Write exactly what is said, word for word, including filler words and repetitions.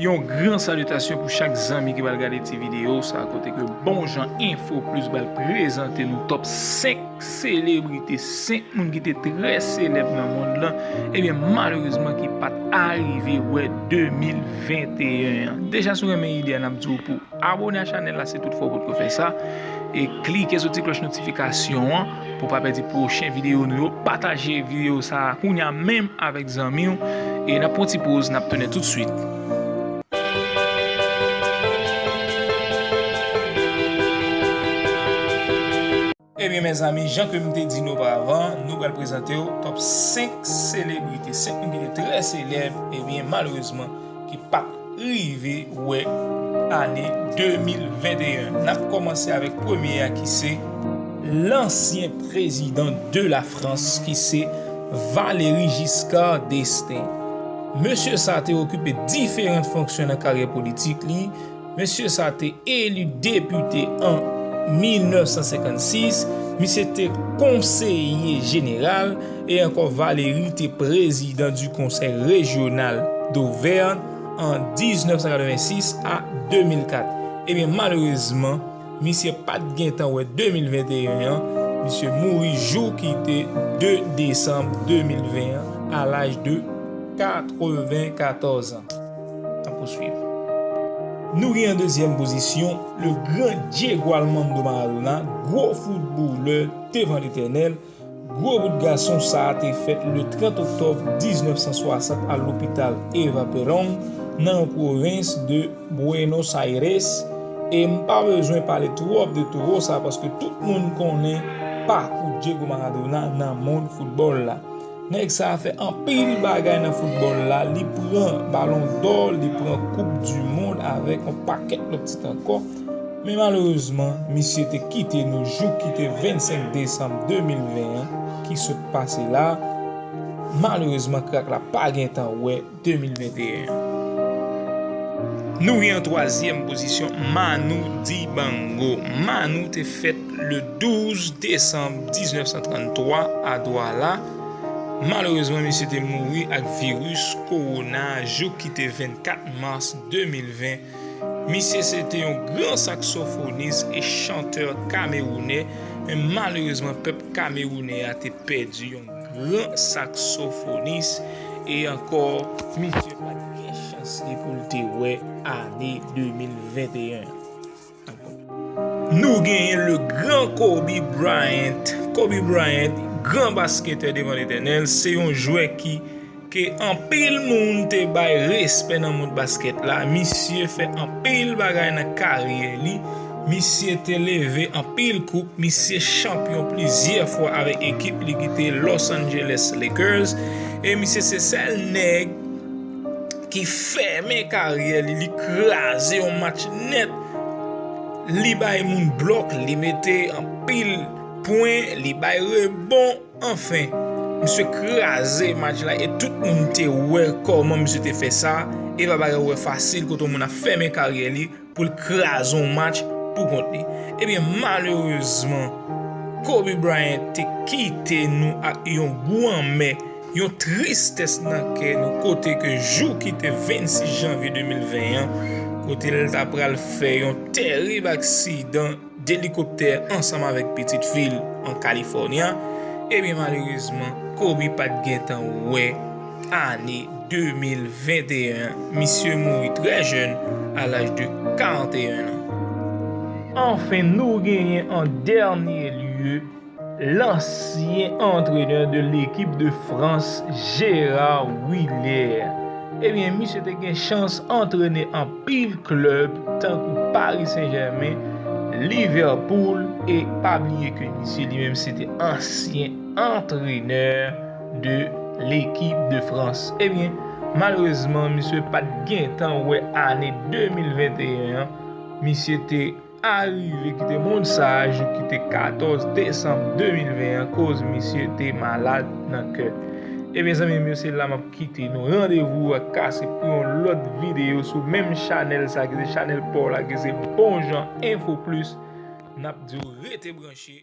Yon gran salitasyon pou chak zanmi ki pral gade ti videyo sa, kote ke Bon Jan Info Plus pral prezante nou top senk selebrite, senk moun ki te trè selèb nan mond lan, ebyen, malerezman, ki pa t arive wè de mil venteyen an. Deja, si w renmen ide a, n ap di w pou abone a chanèl la, si toutfwa w potko fè sa, e klike sou ti klòch notifikasyon an pou w pa pèdi pwochen videyo nou yo. Pataje videyo sa a kounye a menm avèk zanmi w, e n ap pran ti poz, n ap tounen toutswit. Ebyen, mezanmi, jan ke m te di nou oparavan, nou pral prezante w top senk selebrite, senk moun ki te trè selèb, ebyen, malerezman, ki pa t rive wè ane de mil venteyen. N ap kòmanse avèk premye a, ki se lansyen prezidan de la Frans, ki se Valéry Giscard d'Estaing. Mesye sa te okipe diferan fonksyon nan karyè politik li. Mesye sa te eli depite an mil nèf san senkannsis. Misye te konseye jeneral e ankò Valéry te prezidan di Konsèy Rejyonal d'Auvergne an diznèf san katrevensis a de mil kat. Ebyen, malerezman, misye pa t gentan wè de mil venteyen an. Misye mouri jou ki te de desanm de mil ven an, a laj de katrevenkatòz an. N ap pouswiv. Nou gen an dezyèm pozisyon, le gran Diego Armando Maradona, gwo foutbolè devan Letènèl. Gwo bout gason sa a te fèt le trant oktòb diznèf san swasant a lopital Eva Perón, nan pwovens de Buenos Aires, e m pa bezwen pale twòp de towo sa, paske tout moun konnen pakou Diego Maradona nan mond foutbòl la. Nèg sa a fè anpil bagay nan foutbòl la, li pran Ballon d'Or, li pran Coupe du Monde avèk yon pakèt lòt tit ankò. Men malerezman, misye te kite nou jou ki te vennsenk desanm de mil ven an, ki sot pase la. Malerezman, krak la pa gentan wè de mil venteyen an. Nou gen an twazyèm pozisyon, Manu Dibango. Manu te fèt le douz desanm diznèf san tranntwa a Douala. Malerezman, misye te mouri ak viris kowona jou ki te vennkat mas de mil ven. Misye se te yon gran saksofonis e chantè kamewounè, men malerezman, pèp kamewounè a te pèdi yon gran saksofonis, e ankò, misye pa t gen chans li pou l te wè ane de mil venteyen an. Nou genyen le gran Kobe Bryant. Kobe Bryant, gran basketè devan Letènèl, se yon jwè ki, ke anpil moun te bay respè nan mond baskèt la. Misye fè anpil bagay nan karyè li. Misye te leve anpil koup. Misye chanpyon plizyè fwa avèk ekip li ki te Los Angeles Lakers. E misye se sèl nèg ki fèmen karyè li, li kraze yon match nèt. Li bay moun blòk, li mete anpil pwen, li bay rebon. Anfen, misye kraze match la e tout moun te wè kòman misye te fè sa. E pa bagay ou wè fasil kote yon moun ap fèmen karyè li pou l kraze yon match pou kont li. Ebyen, malerezman, Kobe Bryant te kite nou ak yon granmè, yon tristès nan kè nou, kote ke jou ki te vennsis janvye de mil ven an, kote l ta pral fè yon tèrib aksidan delikoptè ansanm avèk pitit fi l an Kalifòni a, ebyen, malerezman, Kobe pa t gentan wè ane de mil venteyen an. Misye mouri trè jèn, a laj de karanteyen an. Anfen, nou genyen an dènye lye lansyen antrenè de lekip de Frans, Gérard Whiller. Ebyen, misye te gen chans antrene anpil klèb, tankou Paris Saint-Germain, Liverpool, e pa bliye ke misye li menm se te ansyen antrenè de lekip de Frans. Ebyen, malerezman, misye pa t gentan wè ane de mil venteyen an. Misye te arive kite mond sa a jou ki te katòz desanm de mil ven an, koz misye te malad nan kè. Ebyen, zanmi m yo, se la m ap kite nou. Randevou a kase pou yon lòt videyo sou menm chanèl sa, ki se chanèl pa w la, ki se Bon Jan Info Plus. N ap di w rete branche.